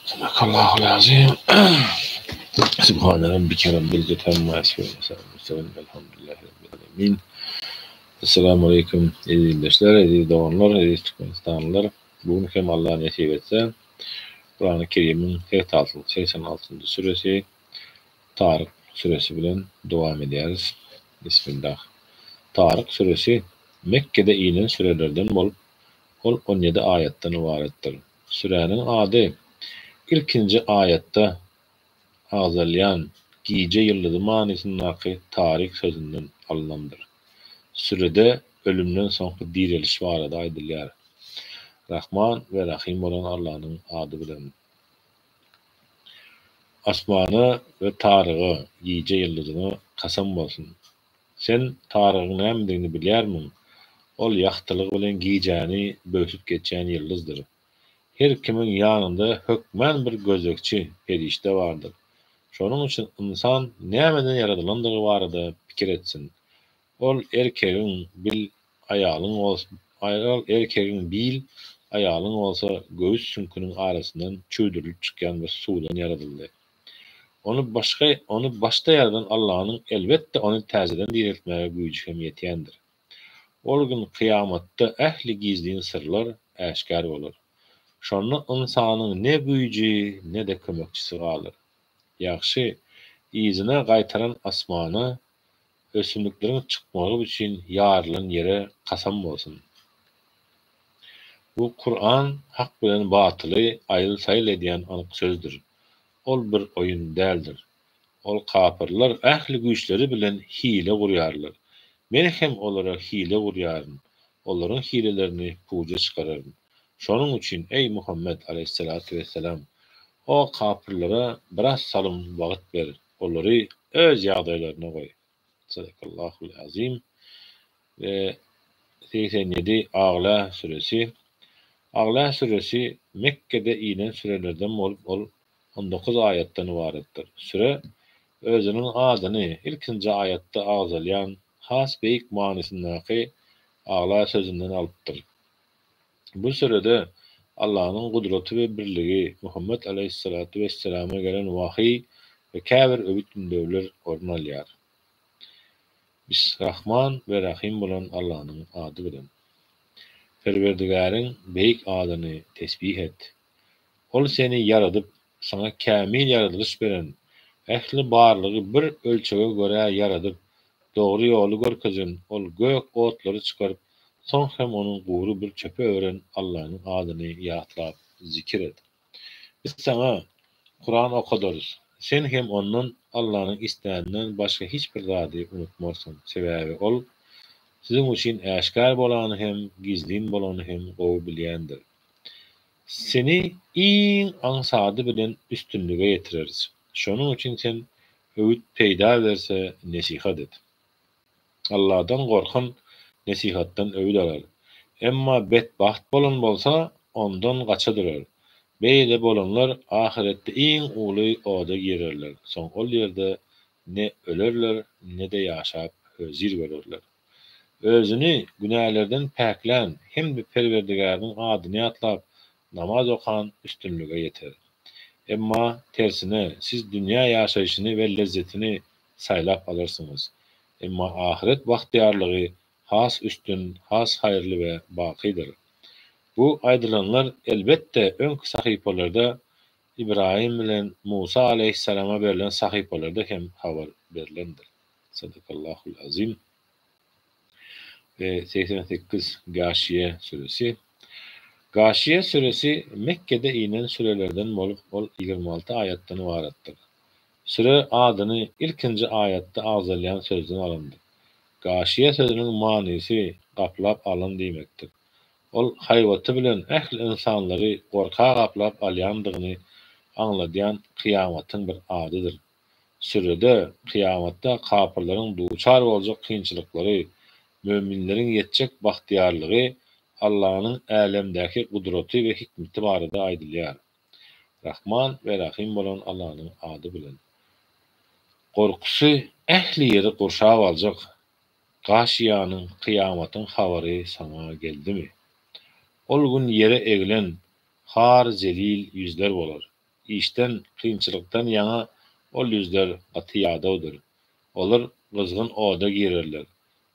Sadakallahul azim. Subhane rabbike rabbil izzeti amma yasifun ve selamun murselin velhamdülillahi rabbil alemin. Esselamu aleýkum eziz ildeşler, eziz doganlar, eziz türkmenistanlylar. Bu gün hem Allah nesip etse Kurany Kerimiň 86-njy süresi Taryk süresi bilen dowam edýäris. Bismillah. Taryk süresi Mekgede inen sürelerden bolup, ol on ýedi aýatdan ybaratdyr. Süräniň ady ilkinji aýatda agzalýan gije ýyldyzy manysyndaky taryk sözünden alnandyr. Sürede ölümden soňky direliş barada aýdylýar. Rahman we Rahym bolan Allanyň ady bilen. Asmana we Taryga, gije ýyldyzyna, kasam bolsun! Sen Tarygyň nämedigini bilýärmiň? Ol ýagtylygy bilen gijäni böwsüp geçýän ýyldyzdyr. Her kimiň ýanynda hökmän bir gözegçi, perişde bardyr. Şonuň üçin ynsan nämeden ýaradylandygy barada pikir etsin. Ol erkegiň bil, aýalyň ol erkegiň bil, aýalyň bolsa göwüs süňküniň arasyndan çüwdürilip çykýan bir suwdan ýaradyldy. Ony başga ony başda ýaradan Allanyň elbetde ony täzeden direltmäge güýji hem ýetýändir. Ol gün kyýamatda ähli gizlin syrlar äşgär bolar. Şonda ynsanyň ne güýji, ne-de kömekçisi galar. Ýagşy, yzyna gaýtaran asmana, ösümlikleriň çykmagy üçin ýarylan ýere kasam bolsun! Bu Kuran hak bilen batyly aýyl-saýyl edýän anyk sözdür. Ol bir oýun däldir. Ol kapyrlar ähli güýçleri bilen hile gurýarlar. Men hem olara hile gurýaryn, olaryň hilelerini puja çykararyn. Şonuň üçin, eý, Muhammet aleýhissalatu wessalam, o kapyrlara biraz salym wagt ber, olary öz ýagdaýlaryna goý. Sadakallahul azim. We 87 Agla süresi. Agla süresi Mekgede inen sürelerden bolup, ol on dokuz aýatdan ybaratdyr. Süre özüniň adyny ilkinji aýatda agzalýan has beýik manysyndaky agla sözünden alypdyr. Bu sürede Allanyň gudraty we birligi, Muhammet aleýhissalatu wesselama gelen wahyý we käbir öwüt-ündewler orun alýar. Bis Rahman we Rahym bolan Allanyň ady bilen. Perwerdigäriň beýik adyny tesbih et. Ol seni ýaradyp, saňa kämil ýaradylyş beren, ähli barlygy bir ölçege görä ýaradyp, dogry ýoly görkezen, ol gök otlary çykaryp, soň hem ony gury bir çöpe öwren Allanyň adyny ýatlap zikir et. Biz saňa Kuran okadarys, sen hem ondan Allanyň isläninden başga hiç bir zady unutmarsyň, sebäbi Ol siziň üçin äşgär bolany hem, gizlin bolany hem gowy bilýändir. Seni iň aňsady bilen üstünlige ýetireris. Şonuň üçin sen öwüt peýda berse nesihat et. Alladan gorkan nesihatdan öwüt alar. Emma betbagt bolan bolsa, ondan gaça durar. Beýle bolanlar ahyretde iň uly oda girerler, soň ol ýerde ne ölerler, ne-de ýaşap hözir görerler. Özüni günälerden päklän hem-de Perwerdigäriniň adyny ýatlap, namaz okan üstünlige ýeter. Emma, tersine, siz dünýä ýaşaýşyny we lezzetini saýlap alarsyňyz. Emma ahyret bagtyýarlygy has üstün, has haýyrly we bakydyr. Bu aýdylanlar, elbetde, öňki sahypalarda Ybraýym bilen Musa aleýhissalama berlen sahypalarda hem habar berlendir. Sadakallahul azim. We 88 Gaşiýe süresi. Gaşiýe süresi Mekgede inen sürelerden bolup, ol 26 aýatdan ybaratdyr. Süre adyny ilkinji aýatda agzalýan sözden alyndy. Gaşiýe sözüniň manysy gaplap alan diýmekdir. Ol haýbaty bilen ähli ynsanlary gorka gaplap alýandygyny aňladýan kyýamatyň bir adydyr. Sürede kyýamatda kapyrlaryň duçar boljak kynçylyklary, möminleriň ýetjek bagtyýarlygy, Allanyň älemdäki gudraty we hikmeti barada aýdylýar. Rahman we Rahym bolan Allanyň ady bilen. Gorkusy ähli ýeri gurşap aljak. Gaşyýanyň, kyýamatyň habary saňa geldimi? Ol gün ýere egilen, har-zelil ýüzler bolar. Işden, kynçylykdan ýaňa ol ýüzler gaty ýadawdyr. Olar gyzgyn oda girerler.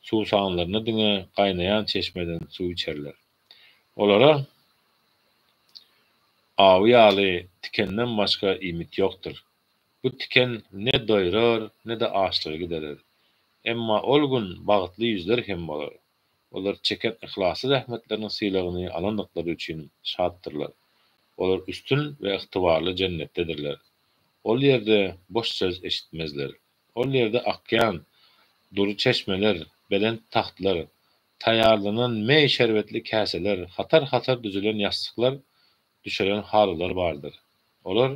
Suwsanlaryna diňe gaýnaýan çeşmeden suw içerler. Olara awy ýaly tikenden başga iýmit ýokdur. Bu tiken ne doýrar, ne-de açlygy giderer. Emma ol gün bagtly ýüzler hem bolar. Olar çeken yhlasly zähmetleriniň sylagyny alandyklary üçin şatdyrlar. Olar üstün we ygtybarly jennetdedirler. Ol ýerde boş söz eşitmezler. Ol ýerde akýan dury çeşmeler, belent tagtlar, taýýarlanan meý şerbetli käseler, hatar-hatar düzülen ýassyklar, düşelen halylar bardyr. Olar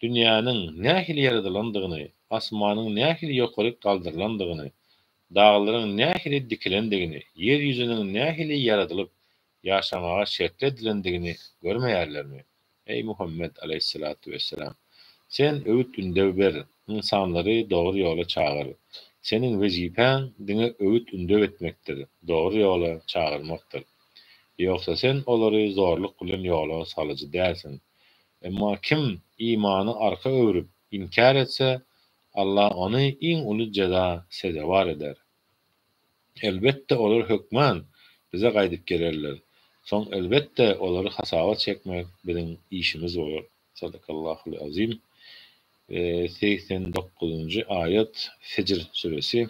dünýäniň nähili ýaradylandygyny, asmanyň nähili ýokaryk galdyrylandygyny, daglaryň nähili dikilendigini, ýer ýüzüniň nähili ýaradylyp, ýaşamaga şertli edilendigini görmeýärlermi? Eý, Muhammet, aleýhissalatu wesselam! Sen öwüt-ündew ber, ynsanlary dogry ýola çagyr. Seniň wezipäň diňe öwüt-ündew etmekdir, dogry ýola çagyrmakdyr. Ýogsa sen olary zorluk bilen ýola salyjy dälsiň. Emma kim imany arka öwrüp, inkär etse, Allah ony iň uly jeza sezewar eder. Elbetde olar hökman Bize gaýdyp gelerler. Soň elbetde olary hasaba çekmek Biziň işimiz bolar. Sadakallahul azim. 89-njy aýat Fejr süresi.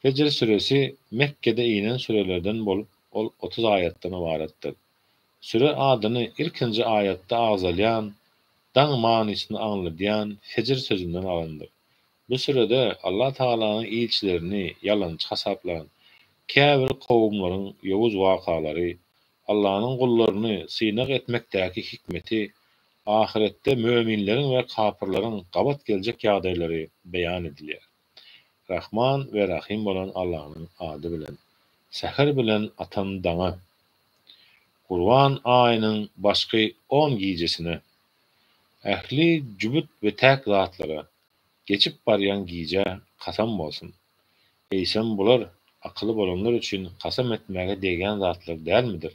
Fejr süresi Mekgede inen sürelerden bolup, ol 30 aýatdan ybaratdyr. Süre adyny ilkinji aýatda agzalýan daň manysyny aňladýan fejr sözünden alandyr. Bu sürede Allah Tagalanyň ilçilerini ýalançy hasaplan käbir kowumlaryň ýowuz wakalary, Allanyň gullaryny synag etmekdäki hikmeti, ahyretde möminleriň we kapyrlaryň gabat geljek ýagdaýlary beýan edilýär. Rahman we Rahym bolan Allanyň ady bilen. Säher bilen atan daňa. Gurban aýynyň başky on gijesine. Ähli jübüt we täk zatlara, geçip barýan gijä kasam bolsun. Eýsem bular akyly bolanlar üçin kasam etmäge degýän zatlar dälmidir?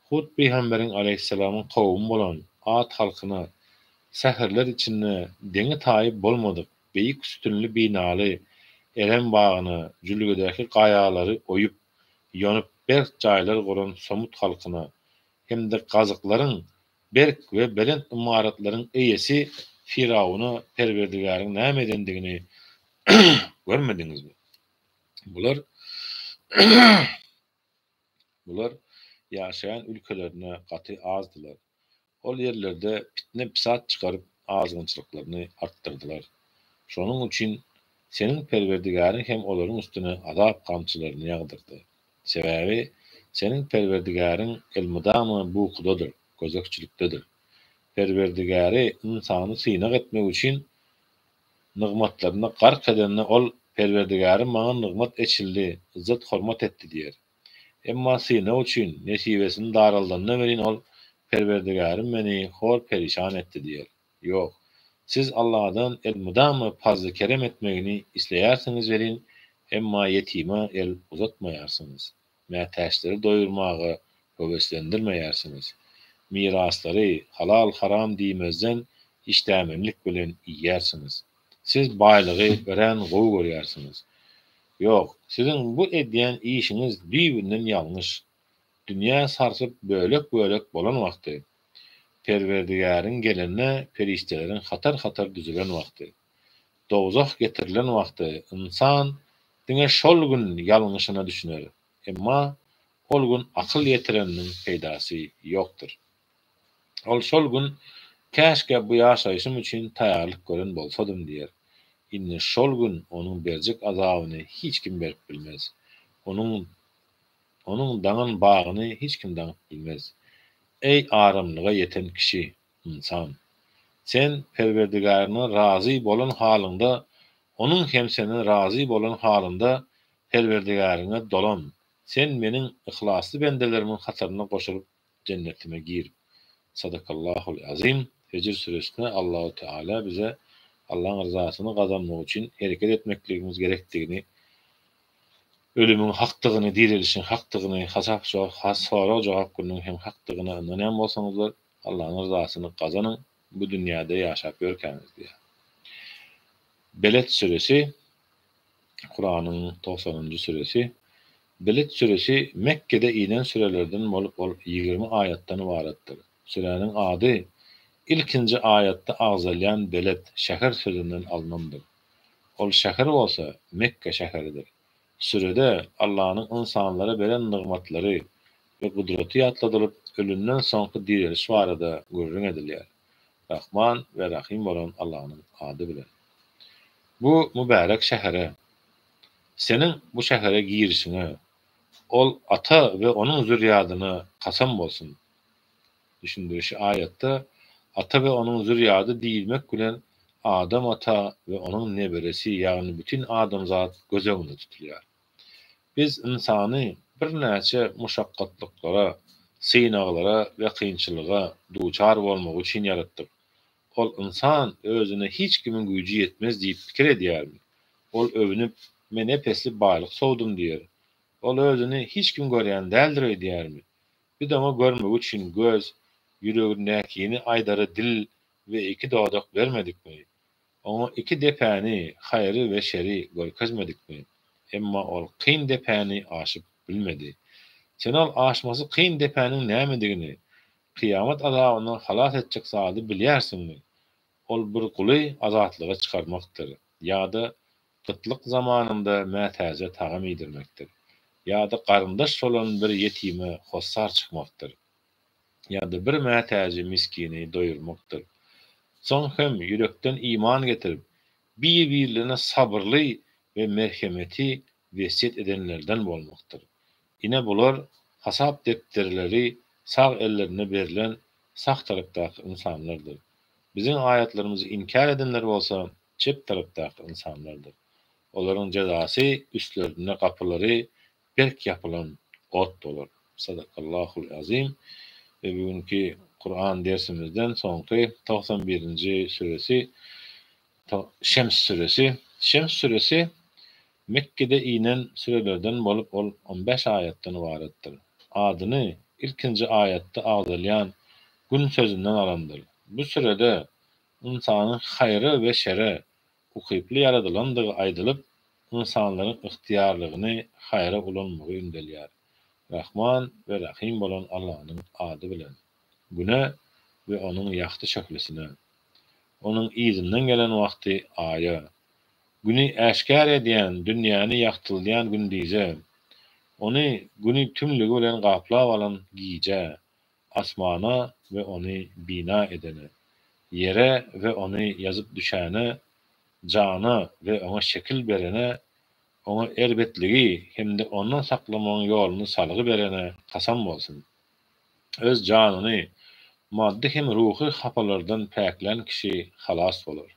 Hud pygamberiň aleýhissalamyň kowumy bolan Ad halkyna säherler içinde deňi-taýy bolmadyk beýik sütünli binaly Erem bagyna, jülgedäki gaýalary oýup, ýonup berk jaýlar guran Somut halkyna hem-de gazyklaryň, berk we belent ymaratlaryň eýesi Firawuna Perwerdigäriň näme edendigini görmediňizmi? Bular Bular ýaşaýan ülkelerinde gaty azdylar. Ol ýerlerde pitne-pisat çykaryp, azgynçylyklaryny artdyrdylar. Şonuň üçin seniň Perwerdigäriň hem olaryň üstüne azap gamçylaryny ýagdyrdy. Sebäbi seniň Perwerdigäriň elmydama bukudadyr, gözegçilikdedir. Perwerdigäri ynsany synag etmek üçin nygmatlaryna gark edende ol, Perwerdigärim maňa nygmat eçildi, yzzat-hormat etdi diýer. Emma synag üçin nesibesini daraldanda welin ol, Perwerdigärim meni hor-perişan etdi diýer. Ýok, siz Alladan elmydama pazly-kerem etmegini isleýärsiňiz welin, emma ýetime el uzatmaýarsyňyz. Mätäçleri doýurmaga höweslendirmeýärsiňiz. Miraslary halal-haram diýmezden işdämenlik bilen iýýärsiňiz. Siz baýlygy örän gowy görýärsiňiz. Ýok, siziň bu edýän işiňiz düýbünden ýalňyş. Dünýä sarsyp bölek-bölek bolan wagty, Perwerdigäriň gelende perişdeleriň hatar-hatar düzülen wagty, dowzah getirilen wagty ynsan diňe şol gün ýalňyşyna düşüner, emma ol gün akyl ýetireniniň peýdasy ýokdur. Ol şol gün Käşgä bu ýaşaýşym üçin taýýarlyk gören bolsadym diýer. Indi şol gün onuň berjek azabyny hiç kim berip bilmez. Onuň Onuň daňan bagyny hiç kim daňyp bilmez. Eý, aramlyga ýeten kişi, ynsan! Sen Perwerdigäriňden razy bolan halyňda, Onuň hem senden razy bolan halynda Perwerdigäriňe dolan, sen Meniň yhlasly bendelerimiň hataryna goşulyp jennetime gir. Sadakallahul azim Fejr süresinde Allahu Teala bize Allaň ryzasyny gazanmak üçin hereket etmekligimiz gerekdigini. Ölümiň hakdygyny, direlişiň hakdygyny, hasap sorag-jogap gününiň hem hakdygyna ynanýan bolsaňyzlar, Allanyň ryzasyny gazanyň, bu dünýäde ýaşap ýörkäňiz diýýär. Beled süresi, Kuranyň togsanynjy süresi. Beled süresi Mekgede inen sürelerden bolup, ol 20 aýatdan ybaratdyr. Süräniň ady ilkinji aýatda agzalýan beled, şäher sözünden alnandyr. Ol şäher bolsa Mekge şäheridir. Sürede Allanyň ynsanlara beren nygmatlary we gudraty ýatladylyp, ölümden soňky direliş barada gürrüň edilýär. Rahman we Rahym bolan Allanyň ady bilen. Bu mübärek şähere, seniň bu şähere girişiňe, ol ata we onuň zürýadyna kasam bolsun! Düşündirişi Aýatda ata we onuň zürýady diýilmek bilen Adam ata we onuň neberesi, ýagny bütin adamzat göz öňünde tutulýar. Biz ynsany birnäçe muşakgatlyklara, synaglara we kynçylyga duçar bolmagy üçin ýaratdyk. Ol ynsan özüne hiç kimiň güýji ýetmez diýip pikir edýärmi? Ol öwünip, Men ep-esli baýlyk sowdum diýer. Ol özüni hiç kim görýän däldir öýdýärmi? Biz oňa görmegi üçin göz, ýüregindäkini aýdara dil we iki dodak bermedikmi? Oňa iki depäni, haýry we şeri görkezmedikmi? Emma ol kyn depäni aşyp bilmedi. Sen ol aşmasy kyn depäniň nämedigini, kyýamat azabyndan halas etjek zady bilýärsiňmi? Ol bir guly azatlyga çykarmakdyr ýa-da gytlyk zamanynda mätäje tagam iýdirmekdir, ýa-da garyndaş bolan bir ýetime hossar çykmakdyr, ýa-da bir mätäji miskini doýurmakdyr. Soň hem ýürekden iman getirip, bir-birlerine sabyrly we merhemeti wesýet edenlerden bolmakdyr. Ine bular hasap depderleri sag ellerine berlen sag tarapdaky ynsanlardyr. Biziň aýatlarymyzy inkär edenler bolsa çep tarapdaky ynsanlardyr. Olaryň jezasy üstlerinde gapylary berk ýapylan ot bolar. Sadakallahul azim. We bu günki Kuran dersimizden soňky 91-nji süresi Şems süresi. Şems süresi Mekgede inen sürelerden bolup ol on bäş aýatdan ybaratdyr. Adyny ilkinji aýatda agzalýan Gün sözünden alandyr. Bu sürede ynsanyň haýra we şere ukyply ýaradylandygy aýdylyp, ynsanlaryň ygtyýarlygyny haýra ulanmagy ündelýär. Rahman we Rahym bolan Allanyň ady bilen. Güne we onuň ýagty şöhlesine. Onuň yzyndan gelen wagty Aýa. Güni äşgär edýän, dünýäni ýagtyldýan gündize. Ony Güni tümlügi bilen gaplap alan gijä. Asmana we ony bina edene, ýere we ony ýazyp düşäne, jana we oňa şekil berene, oňa erbetligi hem-de ondan saklamagyň ýoluny salgy berene kasam bolsun! Öz janyny maddy hem ruhy hapalardan päklän kişi halas bolar.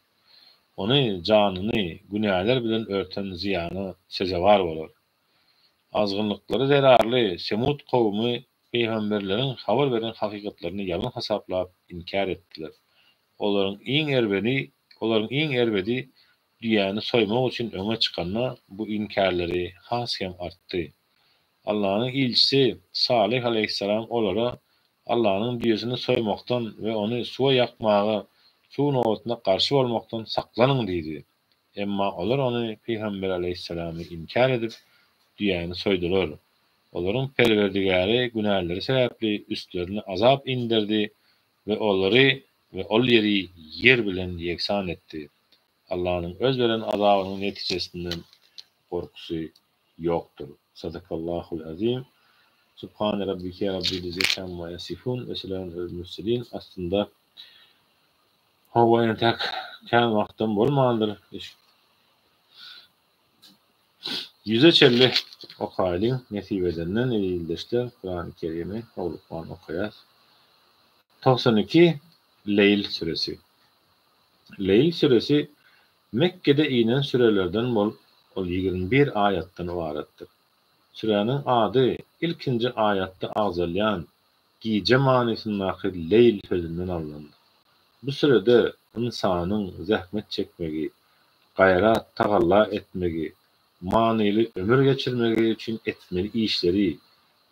Ony, janyny, günäler bilen örten zyýana sezewar bolar. Azgynlyklary zerarly Semud kowumy pygamberleriň habar beren hakykatlaryny ýalan hasaplap, inkär etdiler. Olaryň iň erbedi, olaryň iň erbedi düýäni soýmak üçin öňe çykanda bu inkärleri has hem artdy. Allanyň ilçisi Salyh aleýhissalam olara Allanyň düýesini soýmakdan we ony suwa ýakmaga, suw nobatyna garşy bolmakdan saklanyň diýdi. Emma olar ony, pygamber aleýhissalamy, inkär edip, düýäni soýdular. Olaryň Perwerdigäri günäleri sebäpli üstlerine azap inderdi we olary we ol ýeri ýer bilen ýegsan etdi. Allanyň öz beren azabynyň netijesinden gorkusy ýokdur. Sadakallahul azim. Subhane rabbike rabbil izzeti amma ýasifun we selamun alel murselin. Aslynda Hawa entek kän wagtam bolmandyr. Ýüze çenli okaýlyň nesip edenden eziz ildeşler Kurany Kerimi howlukman okaýas. 92 Leýl süresi. Leýl süresi Mekgede inen sürelerden bolup ol 21 aýatdan ybaratdyr. Süräniň ady ilkinji aýatda agzalýan gije manysyndaky leýl sözünden alnandyr. Bu sürede ynsanyň zähmet çekmegi, gaýrat, tagalla etmegi, manyly ömür geçirmegi üçin etmeli işleri,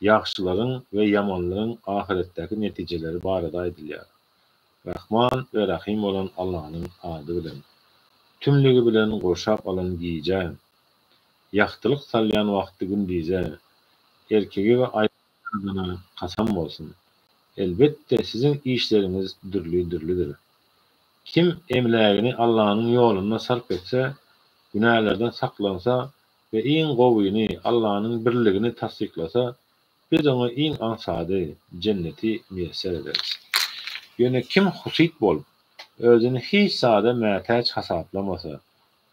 ýagşylaryň we ýamanlaryň ahyretdäki netijeleri barada aýdylýar. Rahman we Rahym bolan Allanyň ady bilen. Tümlügi bilen gurşap alan gijä, ýagtylyk salýan wagty gündize, erkegi we aýaly Ýaradana kasam bolsun! Elbetde, siziň işleriňiz dürli-dürlüdir. Kim emlägini Allanyň ýolunda sarp etse, günälerden saklansa we iň gowyny, Allanyň birligini tassyklasa, Biz oňa iň aňsady, jenneti miýesser ederis. Ýöne kim husyt bolup, özüni hiç zada mätäç hasaplamasa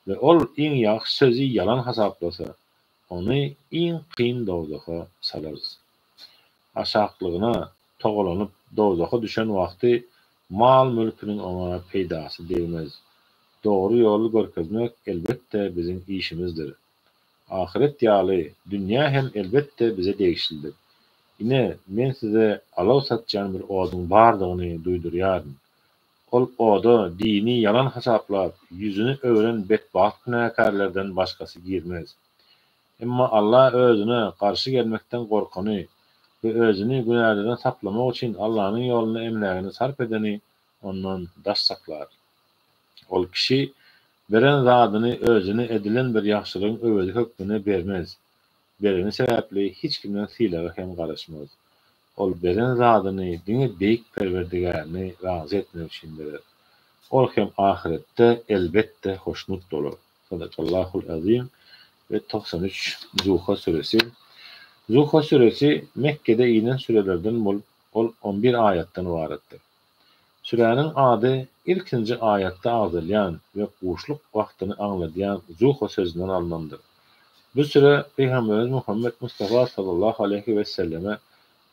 we ol iň ýagşy sözi ýalan hasaplasa, ony iň kyn dowzaha salarys. Aşaklygyna togalanyp dowzaha düşen wagty mal-mülküniň oňa peýdasy degmez. Dogry ýoly görkezmek, elbetde, biziň işimizdir. Ahyret ýaly, dünýä hem, elbetde, bize degişlidir. Ine, men size alaw saçýan bir oduň bardygyny duýdurýaryn. Ol oda dini ýalan hasaplap, ýüzüni öwren betbagt günäkärlerden başgasy girmez. Emma Alla özüne garşy gelmekden gorkany we özüni günälerden saplamak üçin Allanyň ýolunda emlägini sarp edeni ondan daş saklar. Ol kişi beren zadyny özüne edilen bir ýagşylygyň öwezi hökmünde bermez. Bereni sebäpli hiç kimden sylaga hem garaşmaz. Ol beren zadyny diňe Beýik Perwerdigärini razy etmek üçin berer. Ol hem ahyretde, elbetde, hoşnut bolar. Sadakallahul azim we 93 Zuha süresi Zuha süresi Mekgede inen sürelerden bolup, ol on bir aýatdan ybaratdyr. Süräniň ady ilkinji aýatda agzalýan we guşluk wagtyny aňladýan zuha sözünden alnandyr. Bu süre Pygamberimiz Muhammet Mustafa sallallahu aleýhi weselleme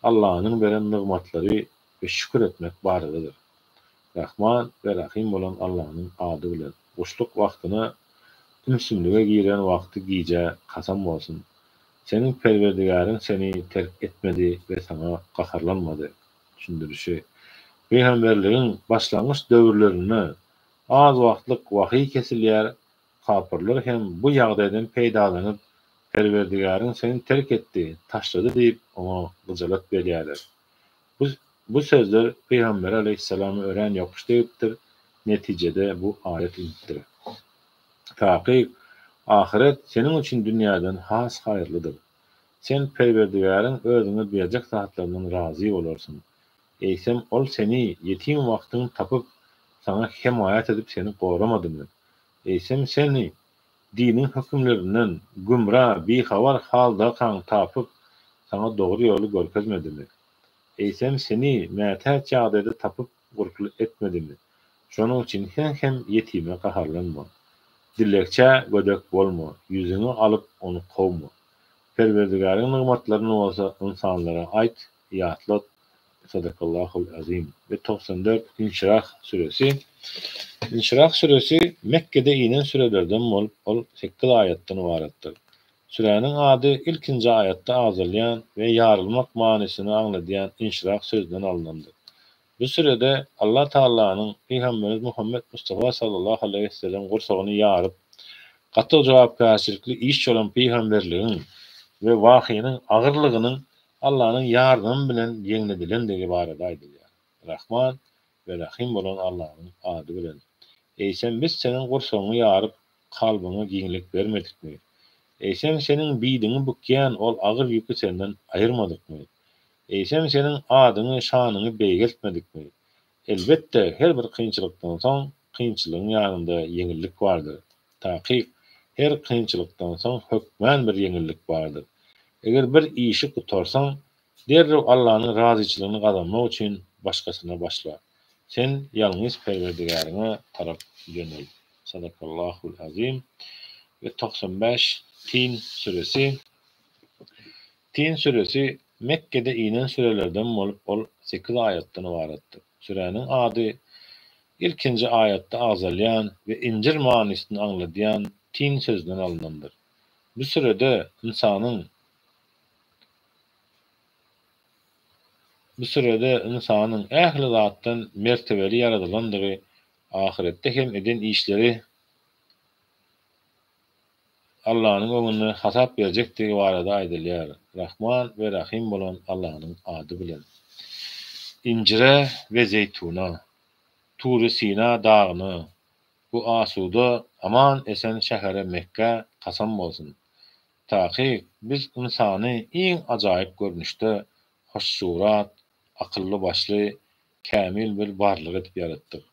Allanyň beren nygmatlary we şükür etmek baradadyr. Rahman we Rahym bolan Allanyň ady bilen, guşluk wagtyna, ümsümlige giren wagty gijä kasam bolsun! Seniň Perwerdigäriň seni terk etmedi we saňa gaharlanmady. Düşündirişi. Pygamberligiň başlangyç döwürlerinde az wagtlyk wahyý kesilýär, kapyrlar hem bu ýagdaýdan peýdalanyp, Perwerdigäriň seni terk etdi, taşlady diýip, oňa gyjalat berýärler. Bu bu sözler Pygamber aleýhissalama örän ýokuş degipdir, netijede bu aýat inipdir. Takyk, ahyret seniň üçin dünýäden has haýyrlydyr. Sen Perwerdigäriň özüňe berjek zatlaryndan razy bolarsyň. Eýsem, Ol seni ýetim wagtyň tapyp, saňa hemaýat edip seni goramadymy? Eýsem, seni diniň hökümlerinden gümra, bihabar haldakaň tapyp, saňa dogry ýoly görkezmedimi? Eýsem, seni mätäç ýagdaýda tapyp, gurply etmedimi? Şonuň üçin sen hem ýetime gaharlanma. Dilegçä gödek bolma, ýüzüňi alyp, ony kowma. Perwerdigäriň nygmatlaryny bolsa ynsanlara aýt, ýatlat. Sadakallahul azim. We 94 Inşirah süresi Inşirah süresi Mekgede inen sürelerden bolup, ol sekiz aýatdan ybaratdyr. Süräniň ady ilkinji aýatda agzalýan we ýarylmak manysyny aňladýan inşirah sözünden alnandyr. Bu sürede Allah Tagalanyň Pygamberimiz Muhammet Mustafa sallallahu aleýhi wesellem gursagyny ýaryp, gaty jogapkärçilikli iş bolan pygamberligiň we wahynyň agyrlygynyň Allanyň ýardamy bilen ýeňledilendigi barada aýdylýar. Rahman we Rahym bolan Allanyň ady bilen. Eýsem biz seniň gursagyňy ýaryp, kalbyňa giňlik bermedikmi? Eýsem seniň biliňi bükýän ol agyr ýüki senden aýyrmadykmy? Eýsem seniň adyňy, şanyňy beýgeltmedikmi? Elbetde, her bir kynçylykdan soň, kynçylygyň ýanynda ýeňillik bardyr. Takyk, her kynçylykdan soň hökmän bir ýeňillik bardyr. Eger bir işi gutarsaň, derrew Allanyň razyçylygyny gazanmak üçin başgasyna başla. Sen ýalňyz Perwerdigäriňe tarap ýönel. Sadakallahul azim. We 95 Tin süresi. Tin süresi Mekgede inen sürelerden bolup, ol sekiz aýatdan ybaratdyr. Süräniň ady ilkinji aýatda agzalýan we injir manysyny aňladýan tin sözünden alnandyr. Bu sürede ynsanyň Bu sürede ynsanyň ähli zatdan mertebeli ýaradylandygy, ahyretde hem eden işleri. Allanyň öňünde hasap berjekdigi barada aýdylýar. Rahman we Rahym bolan Allanyň ady bilen. Injire we zeýtuna, Tury Sina dagyna, bu asuda, aman-esen şähere Mekgä kasam bolsun! Takyk, biz ynsany iň ajaýyp görnüşde, hoşsurat, akylly-başly, kämil bir barlyk edip ýaratdyk.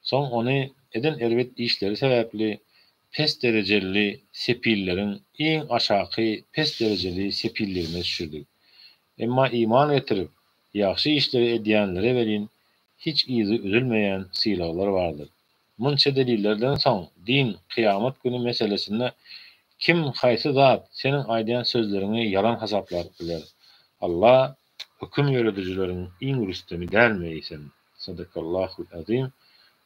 Soň ony eden erbet işleri sebäpli pes derejeli sepilleriň iň aşaky pes derejeli sepilligine düşürdik. Emma iman getirip, ýagşy işleri edýänlere welin hiç yzy üzülmeýän sylaglar bardyr. Munça delillerden soň din, kyýamat güni meselesinde kim haýsy zat seniň aýdýan sözleriňi ýalan hasaplap biler? Alla höküm ýöredijileriň iň rüstemi dälmi eýsem? Sadakallahul azim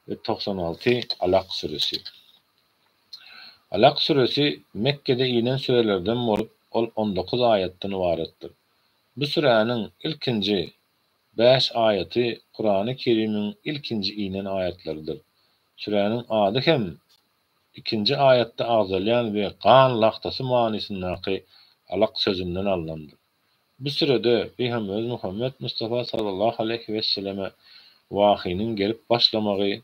we 96 Alak süresi. Alak süresi Mekgede inen sürelerden bolup, ol on dokuz aýatdan ybaratdyr. Bu süräniň ilkinji bäş aýaty Kurany Kerimiň ilkinji inen aýatlarydyr. Süräniň ady hem ikinji aýatda agzalýan we gan lagtasy manysyndaky alak sözünden alnandyr. Bu sürede Pygamberimiz Muhammet Mustafa sallallahu aleýhi wesseleme wahynyň gelip başlamagy,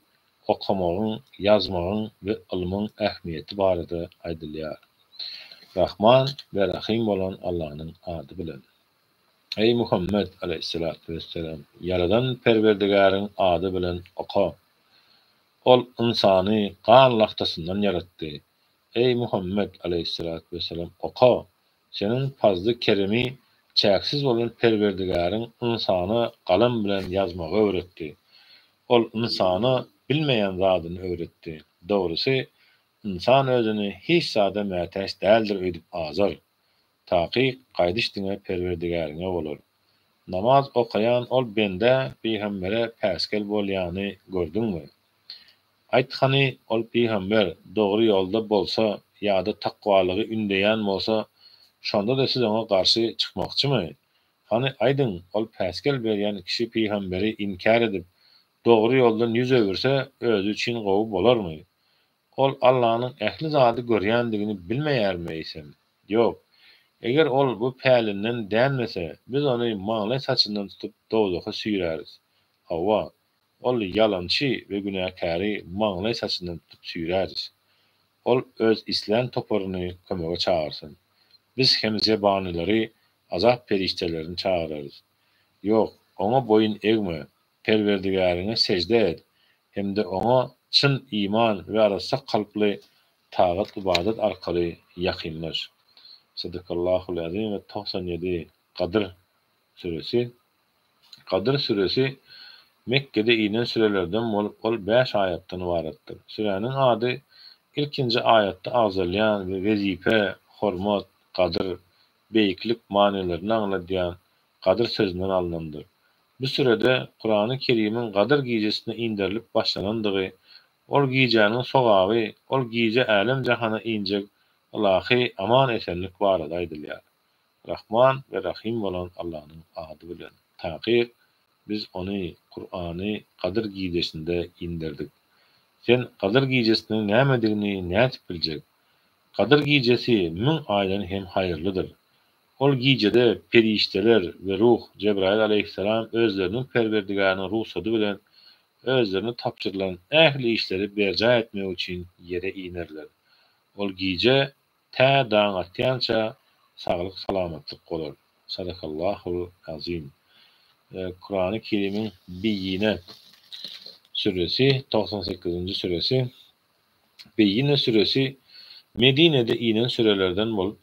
okamagyň, ýazmagyň we ylmyň ähmiýeti barada aýdylýar. Rahman we Rahym bolan Allanyň ady bilen. Eý Muhammet aleýhissalatu wesselam! Ýaradan Perwerdigäriň ady bilen oka! Ol ynsany gan lagtasyndan ýaratdy. Eý Muhammet aleýhissalatu wesselam! Oka! Seniň pazly-keremi çäksiz bolan Perwerdigäriň ynsana galam bilen ýazmagy öwretdi. Ol ynsana bilmeýän zadyny öwretdi. Dogrusy, ynsan özüni hiç zada mätäç däldir öýdüp azar. Takyk, gaýdyş diňe Perwerdigäriňe bolar. Namaz okaýan ol bendä, pygambere päsgel bolýany gördüňmi? Aýt hany, ol pygamber dogry ýolda bolsa ýa-da takwalygy ündeýän bolsa, şonda-da siz oňa garşy çykmakçymy? Hany, aýdyň, ol päsgel berýän kişi pygamberi inkär edip, dogry ýoldan ýüz öwürse, özi üçin gowy bolarmy? Ol Allanyň ähli zady görýändigini bilmeýärmi eýsem? Ýok. Eger ol bu pälinden dänmese, biz ony maňlaý saçyndan tutup dowzaha süýräris. Hawa, Ol ýalançy we günäkäri maňlaý saçyndan tutup süýräris. Ol öz islän toparyny kömege çagyrsyn. Biz hem zebanylary, azap perişdelerini çagyrarys. Ýok, oňa boýun egme, Perwerdigäriňe sežde et hem-de Oňa çyn iman we arassa kalply tagat-ybadat arkaly ýakynlaş. Sadakallahul-azim we 97 Gadyr süresi Gadyr süresi Mekgede inen sürelerden bolup, ol bäş aýatdan ybaratdyr. Süräniň ady ilkinji aýatda agzalýan we wezipe, hormat, gadyr, beýiklik manylaryny aňladýan Gadyr sözünden alnandyr. Bu sürede Kurany Kerimiň Gadyr gijesinde inderilip başlanandygy, ol gijäniň sogaby, ol gije älem-jahana injek ylahy aman-esenlik barada aýdylýar. Rahman we Rahym bolan Allanyň ady bilen. Takyk, Biz ony, Kurany, Gadyr gijesinde inderdik. Sen Gadyr gijesiniň nämedigini nädip biljek? Gadyr gijesi müň aýdan hem haýyrlydyr. Ol gijede perişdeler we ruh, Jebraýyl aleýhissalam özleriniň Perwerdigäriniň rugsady bilen özlerine tabşyrylan ähli işleri berjaý etmek üçin ýere inerler. Ol gije Tä daň atýança saglyk-salamatlyk bolar. Sadakallahul azim. Kurany Kerimiň Beýýine süresi, 98-nji süresi. Beýýine süresi Medinede inen sürelerden bolup,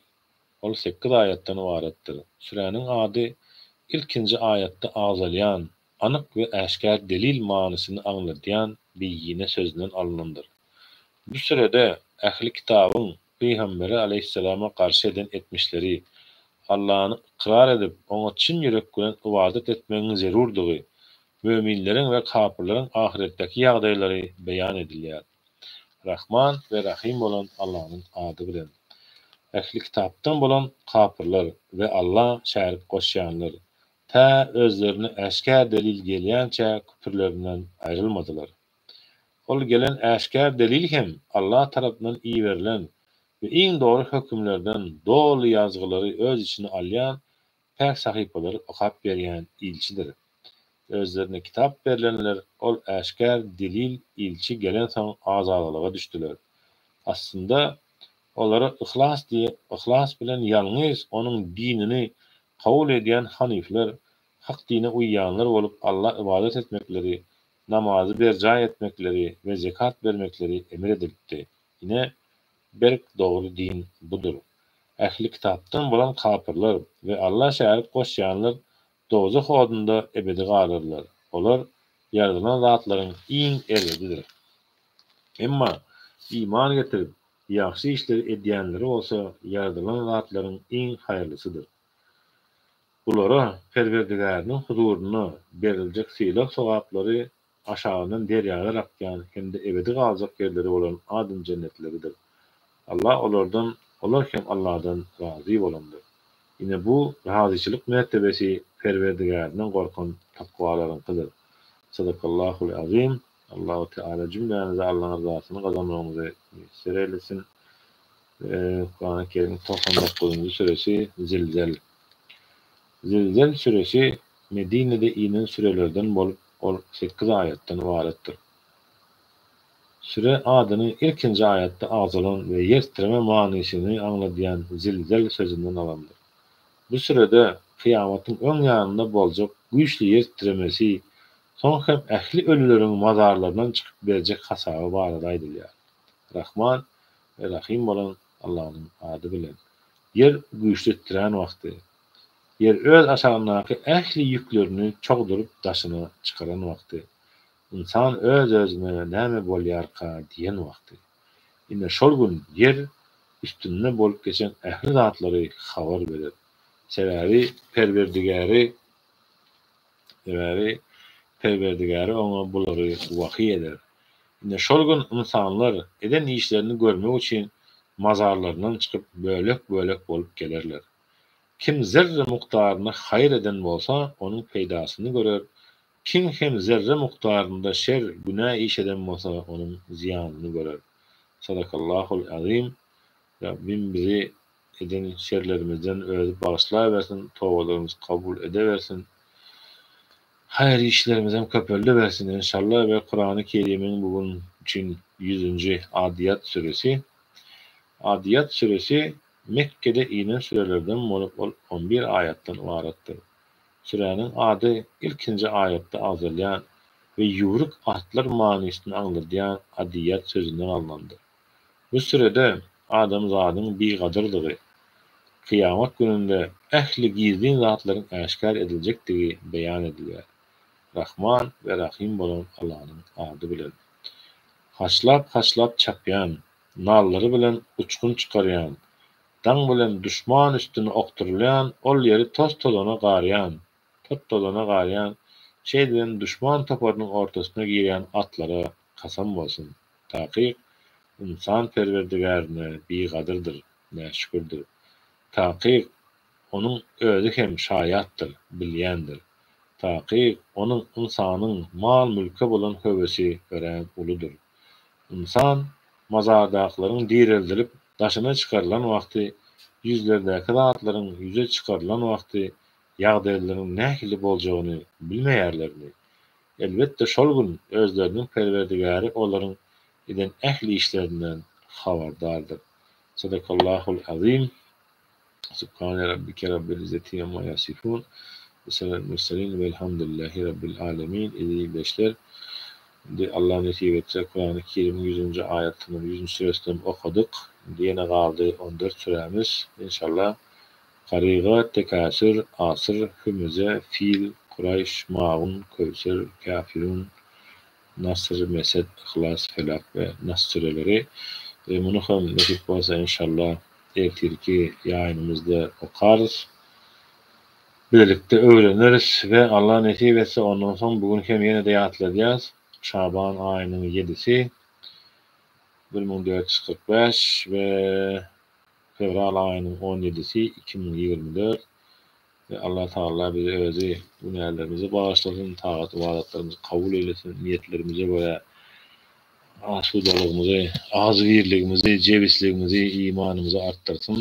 ol sekiz aýatdan ybaratdyr. Süräniň ady ilkinji aýatda agzalýan anyk we äşgär delil manysyny aňladýan beýýine sözünden alnandyr. Bu sürede ähli kitabyň Pygambere aleýhissalama garşy eden etmişleri, Allany ykrar edip, oňa çyn ýürek bilen ybadat etmegiň zerurdygy, möminleriň we kapyrlaryň ahyretdäki ýagdaýlary beýan edilýär. Rahman we Rahym bolan Allanyň ady bilen. Ähli kitapdan bolan kapyrlar we Alla şärik goşýanlar, tä özlerine äşgär delil gelýänçä küpürlerinden aýrylmadylar. Ol gelen äşgär delil hem Allah tarapyndan iberilen. We iň dogry hökümlerden doly ýazgylary öz içine alýan päk sahypalary okap berýän ilçidir. Özlerine kitap berlenler ol äşgär delil ilçi gelensoň azalalyga düşdüler. Aslynda, olara yhlas diýe yhlas bilen ýalňyz onuň dinini kabul edýän hanyflar, hak dine uýýanlar bolup Alla ybadat etmekleri, namazy berjaý etmekleri we zekat bermekleri emir edilipdi. Ine, berk dogry din budur. Ähli kitapdan bolan kapyrlar we Alla şärik goşýanlar dowzah odunda ebedi galarlar. Olar ýaradylan zatlaryň iň erbedidir. Emma iman getirip, ýagşy işleri edýänleri bolsa ýaradylan zatlaryň iň haýyrlysydyr. Bulara Perwerdigäriniň huzurynda beriljek sylag-sogaplary aşagyndan derýalar akýan hem-de ebedi galjak ýerleri bolan Adn jennetleridir. Allah olardan, olar hem Allahdan razy bolandyr. Ine bu razyçylyk mertebesi Perwerdigärinden gorkan takwalaryňkydyr. Sadakallahul azim. Allahu Teala jümlämize Allaň ryzasyny gazanmagymyzy miýesser eýlesin. Kurany Kerimiň 99-njy süresi Zilzel. Zilzel süresi Medinede inen sürelerden bolup, ol sekiz aýatdan ybaratdyr. Süre adyny ilkinji aýatda agzalan we ýer titreme manysyny aňladýan zilzel sözünden alandyr. Bu sürede kyýamatyň öň ýanynda boljak güýçli ýer titremesi, soň hem ähli ölüleriň mazarlaryndan çykyp berjek hasaby barada aýdylýar. Rahman we Rahym bolan Allanyň ady bilen. Ýer güýçli titrän wagty. Ýer öz aşagyndaky ähli ýüklerini çogduryp daşyna çykaran wagty. Ynsan öz-özüne näme bolýarka diýen wagty. Ine şol gün ýer üstünde bolup geçen ähli zatlary habar berer. Sebäbi Perwerdigäri Sebäbi Perwerdigäri oňa bulary wahyý eder. Ine şol gün ynsanlar eden işlerini görmek üçin mazarlaryndan çykyp bölek-bölek bolup gelerler. Kim zerre mukdarynda haýyr eden bolsa, onuň peýdasyny görer, kim hem zerre mukdarynda şer, günä iş eden bolsa, onuň zyýanyny görer. Sadakallahul azim. Rabbim bizi eden şerlerimizden özi bagyşlawersin, tobalarymyzy kabul edewersin. Haýyr işlerimizem köpeldiwersin enşalla we Kurany Kerimiň bu gün üçin ýüzünji Adyýat süresi. Adyýat süresi Mekgede inen sürelerden bolup ol on bir aýatdan ybaratdyr. Süräniň ady ilkinji aýatda agzalýan we ýüwrük atlar manysyny aňladýan Adiýat sözünden alnandyr. Bu sürede adamzadyň bigadyrdygy, kyýamat gününde ähli gizlin zatlaryň äşgär ediljekdigi beýan edilýär. Rahman we Rahym bolan Allanyň ady bilen. Haşlap-haşlap çapýan, nallary bilen uçgun çykarýan, daň bilen duşman üstüne okdurylýan ol ýeri toz-tozana garýan, tot-tozana garýan, şeýdibem duşman toparynyň ortasyna girýän atlara kasam bolsun! Takyk, ynsan Perwerdigärine bigadyrdyr, näşükürdir. Takyk, Onuň özi hem şaýatdyr, bilýändir. Takyk, onuň, ynsanyň, mal-mülke bolan höwesi örän uludyr. Ynsan mazardakylaryň direldilip daşyna çykarylan wagty, ýüzlerdäki zatlaryň ýüze çykarylan wagty ýagdaýlaryň nähili boljagyny bilmeýärlermi? Elbetde şol gün özleriniň Perwerdigäri olaryň eden ähli işlerinden habardardyr. Sadakallahul azim. Subhane rabbike rabbil izzeti amma yasifun ve selamün murselin velhamdülillahi rabbil alemin Eziz ildeşler indi Allah nesip etse Kurany Kerimiň ýüzünji aýatyny ýüzünji süresinem okadyk indi ýene galdy on dört sürämiz inşallah Karyga Tekasür Asyr Hümeze Fil Kuraýş Maun Köwser Kafirun Nasr Mesed Yhlas Felak we Nas süreleri muny hem nesip bolsa inşallah Ertirki ýaýynymyzda okarys. Bilelikde öwreneris we Allah nesip etse ondan soň bu gün hem ýene-de ýatladýas, Şaban aýynyň ýedisi 1445 we fewral aýynyň on ýedisi 2024 we Allah Tagala bizi özi günälerimizi bagyşlasyn, tagat-ybadatlarymyzy kabul eýlesin, niýetlerimize görä. Asudalygymyzy, agzybirligimizi, jebisligimizi, imanymyzy artdyrsyn.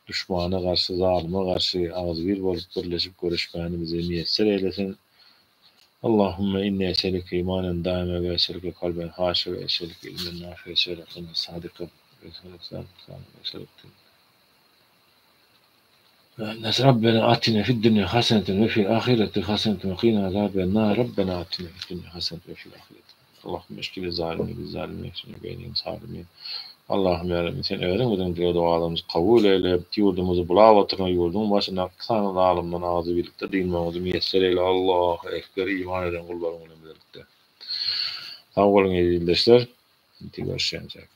Duşmana garşy, zalyma garşy agzybir bolup birleşip göreşmäni bize miýesser eýlesin. Allahümme inni eselüke imanen daime we eselüke kalben haşe we eselüke ilmen nafi we eselüke yakinen sadika we eselüke Rabbena atina fid dunya haseneten we fil ahireti haseneten we qina azaben nar Rabbena atina fid dunya haseneten we fil ahireti Allahümme eşkili zalimi biz zalimi efsine beýnim salimin Allahym ýa Rabbim sen özüň biziň dileg dogalarymyzy kabul eýle ýurdumyzy bulap oturan ýurduň başyndaky sany zalymdan agzybirlikde dynmagymyzy miýesser eýle Allahu ekber iman eden gullaryň bilen bilelikde Sag boluň eziz ildeşler Indi görüşýänçäk.